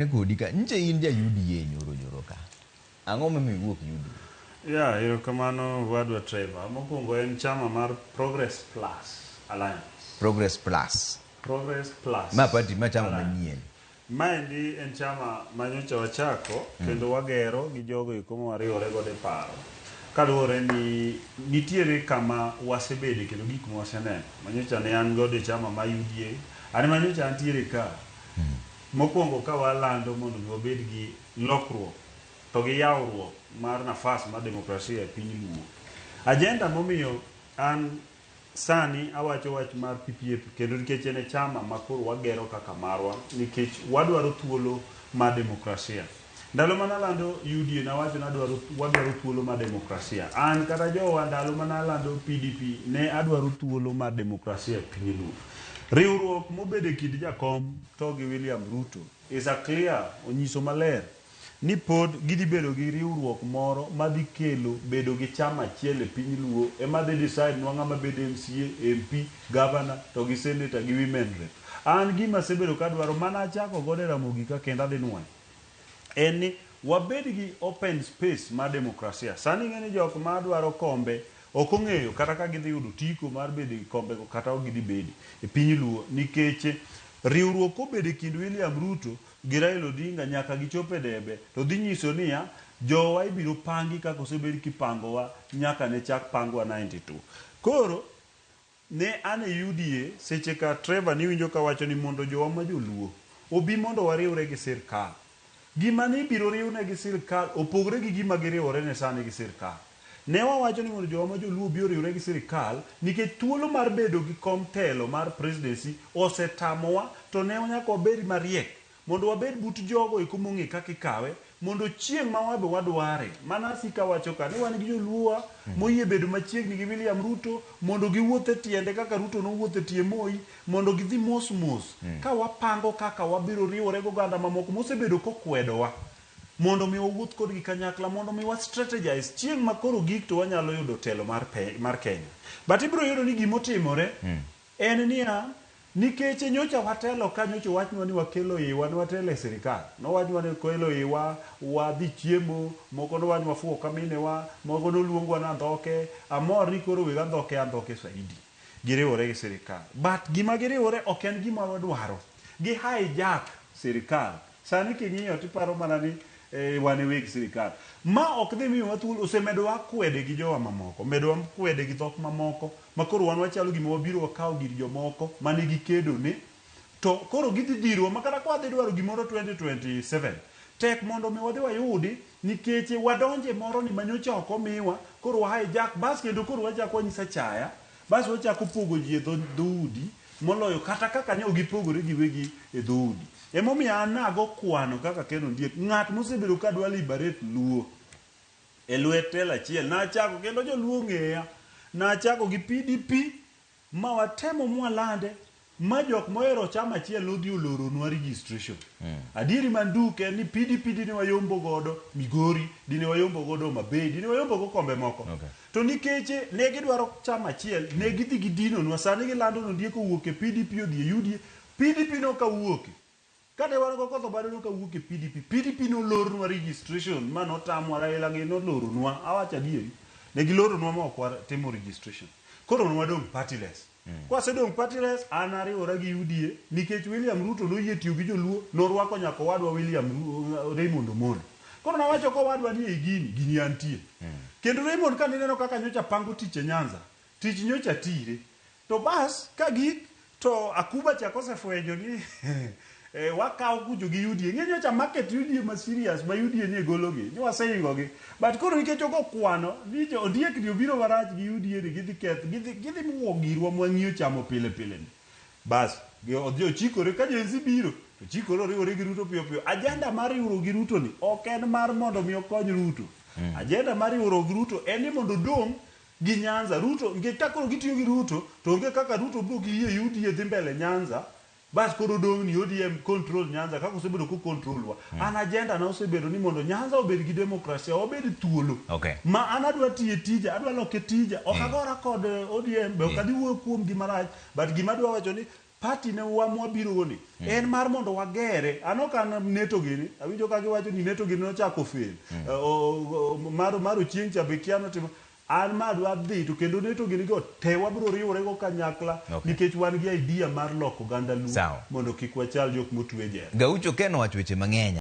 Kodi ka nche in ja UDA nyoro nyoro ka. Ang'o momiyo iwuok UDA? Yeah, erokamano wadwa Trevor. Mokwongo en chama mar Progress Plus Alliance. Progress Plus. Progress Plus. Ma party ma chama Alliance. manyien. Maendi en chama ma nyocha wachako kendo wagero gi jogo eko ma wariwore godo e paro. Kaluwore ni nitiere kama wasebede kendo gik ma waseneno. Manyocha ne an godo e chama ma UDA. An ema nyocha antiere ka. Mokwongo ka walando mondo mi wabed gi lokruok to gi yawruok mar nafas mar demokrasia e piny Luo. Agenda momiyo an sani awacho wach mar PPA kendo nikech en e chama ma koro wagero kaka marwa nikech wadwaro thuolo mar demokrasia. Ndalo mane alando UDA nawacho ni adwaro wadwaro thuolo mar demokrasia. An kata jowa ndalo mane alando PDP ne adwaro thuolo mar demokrasia e piny Luo. Riwruok mobedo e kind Jakom to gi William Ruto is a clear onyiso maler ni pod gidhi bedo gi riwruok moro madhi kelo bedo gi chama achiel e piny Luo ema dhi decide nwa ng'ama bedo MCA, MP, governor to gi senator gi women rep. An gima asebedo kadwaro mana achako godo e Ramogi ka kendo adhi nuoyo en ni wabed gi open space mar demokrasia. Sani ing'e ni jok ma dwaro kombe ok ong'eyo kata ka gidhi yudo otiko mar bedo e kombego kata ok gidhi bedo e piny Luo nikech riwruok kobedo e kind William Ruto gi Raila Odinga nyaka gichop e debe to dhi nyiso niya jowa ibiro pangi kaka osebed kipangowa nyaka ne chak pangwa 92. Koro Ne an e UDA seche ka Trevor niwinjo kawacho ni mondo jowa ma joluo obi mondo wariwre gi sirkal. Gima ne ibiro riwne gi sirkal opogre gi gima giriwore ne sani gi sirkal. Ne wawacho ni mondo jowa ma joluo obi oriwre gi sirkal nikech thuolo mar bedo gi kom telo mar presidency osetamowa to ne nyaka wabed mariek Mondo wabed but jogo eko mong'e kaka ikawe, mondo chieng' ma wabe wadware. Mana asiko awacho ka ni wan gi joluowa moyie bedo machiegni gi William Ruto mondo giwuoth e tiende kaka Ruto nowuotho e tie Moi, mondo gidhi mos mos ka wapango kaka wabiro riwore goganda mamoko mosebedo kokwedowa mondo mi wawuoth kodgi kanyakla mondo mi wa strategize chieng' ma koro gik to wanyalo yudo telo mar, mar Kenya. But ibiro yudo ni gimotimore En niya, nikech nyocha watelo ka nyocha owachnwa ni wakelo iwa, ne watelo e sirikal. Nowachnwa ni wakelo iwa, wadhi chiemo, moko nowach ni wafuwo ka minewa, moko noluongwa ni andhoke. Amor ni koro weg andhoke andhoke saidi. Giriwore gi sirikal. But gima giriwore ok en gima wadwaro. Gi hijack sirikal. Sani king'iyo tiparo mana ni eh, wan e weg sirikal. Ma ok dhi miyowa thuolo, osemedowa akwede gi jowa mamoko, omedowa akwede gi dhok mamoko, ma koro wan wachalo gima wabiro wakawo gir jomoko mane gikedo ne, to koro gidhi dhirowa ma kata ka wadhi dwaro gimoro 2027, tek mondo mi wadhi wayudi nikech wadonje moro ni manyocha ok omiwa, koro wa hijack, bas kendo koro wachako wanyiso achaya, bas wachako pogo ji e dhoudi moloyo kata kaka ne ok gipogore giwegi e dhoudi. Emomiyo an nago kwano kaka Ken Ondiek, ng'at mosebedo ka dwa liberate Luo e lwet telo achiel. Nachako kendo joluo ong'eya. Nachako gi PDP ma watemo mwalande ma jok mohero chama achiel nodhi oloronwa registration. Adieri manduk en ni PDP dine wayombo godo Migori, dine wayombo godo Homa Bay, dine wayombo go kombe moko. To nikech ne gidwaro chama achiel, ne gidhi gidinonwa. Sani gilando ni Ondiek owuok e PDP odhi e UDA. PDP no kawuoke. Kane wan go Okoth Obado no kawuok e PDP. PDP nolornwa registration ma notamwa Raila gi noloronwa. Awacho adieri. Ne giloronwa ma ok watimo registration. Koro ne wadong' partyless. Kwasedong' partyless, an ariwora gi UDA nikech William Ruto noyie tiyo gi joluo, norwako nyaka owadwa William Raymond Omolo. Koro nawacho kowadwa ni ei gini, gini antie. Kendo Raymond ka nineno kaka nyocha pango tich e Nyanza, tich nyocha tire. To bas, ka gik, to Akuba chak osefwenyo ni eh, wakawo kucho gi UDA. Ing'e nyocha market UDA ma serious ma UDA ni gologi, ni waseingo gi. But koro nikech ogo kwano, ni jo Ondiek ni obiro marach gi UDA ni gidhi keth, gidhi, gidhi muo girwa mwang'iyo chamo pile pile ni. Bas, gi odhi ochikore ka Gen Z biro, to chikore oriwore gi Ruto piyo piyo. Agenda mar riwruok gi Ruto ni ok en mar mondo mi okony Ruto. Agenda mar riwruok gi Ruto en ni mondo odong' gi Nyanza. Ruto, nikech ka koro gitiyo gi Ruto, to onge kaka Ruto biro gi yie UDA dhi mbele Nyanza, bas koro odong' ni ODM control Nyanza kaka osebedo ko control wa. An agenda na osebedo ni mondo Nyanza obed gi demokrasia, wabed thuolo. Ma an adwa tiye tija, adwa loke tija. Ok agora kod ODM, be ok adhi wuoyo kuom gi marach, but gima adwa wacho ni Party ne wa mwabiro go ni en mar mondo wagere. An ok an neto gini, awinjo ka giwacho ni neto gini nochako fail. Mar Ochieng cha be kia notimo. An ma adwa dhi to kendo neto gini go te wabiro riwore go kanyakla nikech wan gi idea mar loko oganda Luo Sawa. mondo kik wachal jok motwe e jela. Gaucho Ken owacho weche mang'eny.